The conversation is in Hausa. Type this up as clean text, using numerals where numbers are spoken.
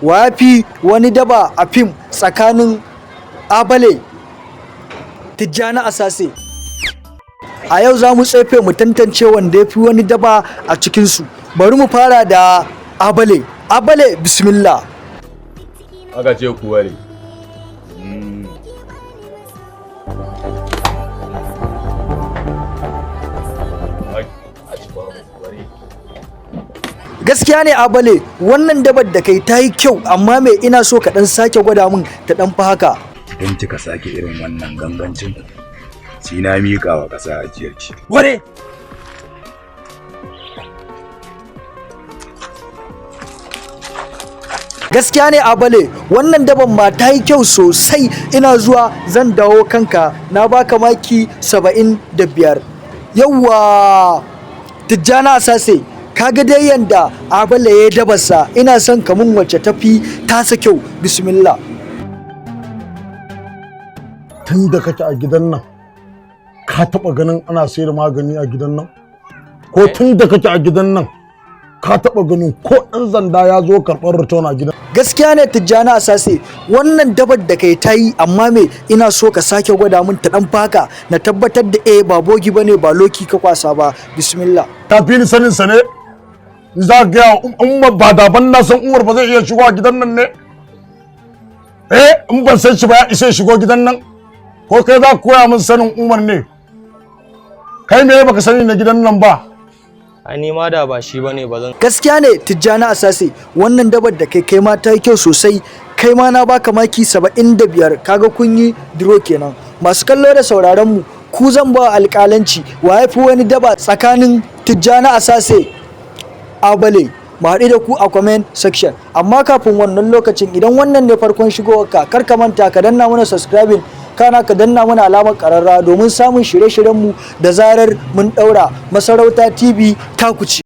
Wa fi wani daba a fim tsakanin Abale, Tijjani Asase? A yau za mu tsefe mu tantance wanda ya fi wani daba a cikinsu. Bari mu fara da Abale. Abale, bismillah. Aka ce ku ware. Gaskiya ne Abale, wannan dabar da kai ta yi kyau, amma me ina so ka dan sake gwada min ta dan fi haka. Idan kika sake irin wannan gangancin, sai na miƙa wa ƙasa ajiyarki. Ware! Gaskiya ne Abale, wannan daban ma ta yi kyau sosai. Ina zuwa, zan dawo kanka. Na baka maki 75. Yawwa, Tijjani Asase, kaga dai yanda Abale ya dabarsa. Ina son kamun wacce tafi tasa kyau. Bismillah. Tun da kake a gidan nan, ka taɓa ganin ana sayar da magani a gidan nan? Ko tun da kake a gidan nan, ka taɓa ganin ko ɗan sanda ya zo karɓar return a gidan? Gaskiya ne Tijjani Asase, wannan dabar da kai ta yi, amma me ina so ka sake gwada min ta dan faka, na tabbatar da eh, ba bogi bane, ba loki ka kwasa ba. Bismillah. Ta fi ni sanin sa ne? Za ka gaya wa umar ba da ban na san Umar ba zai iya shigo a gidan nan ne? Eh, in ban san shi ba ya isa ya shigo gidan nan? Ko kai za ka koya min sanin Umar ne? Kai me baka sani na gidan nan ba? Ai ni ma da ba shi bane ba zan Gaskiya ne Tijjani Asase, wannan dabar da kai kai ma ta yi kyau sosai. Kai ma na baka maki 75. Kaga kun yi draw kenan. Masu kallo da sauraron mu, ku zan ba alƙalanci. Wa ya fi wani daba tsakanin Tijjani Asase, Abale? Mu haɗu da ku a comment section. Amma kafin wannan lokacin, idan wannan ne farkon shigowarka, kar ka manta ka danna mana subscribing, kana ka danna mana alamar ƙararra domin samun shirye-shiryenmu da zarar mun ɗaura. Masarauta TV ta ku ce.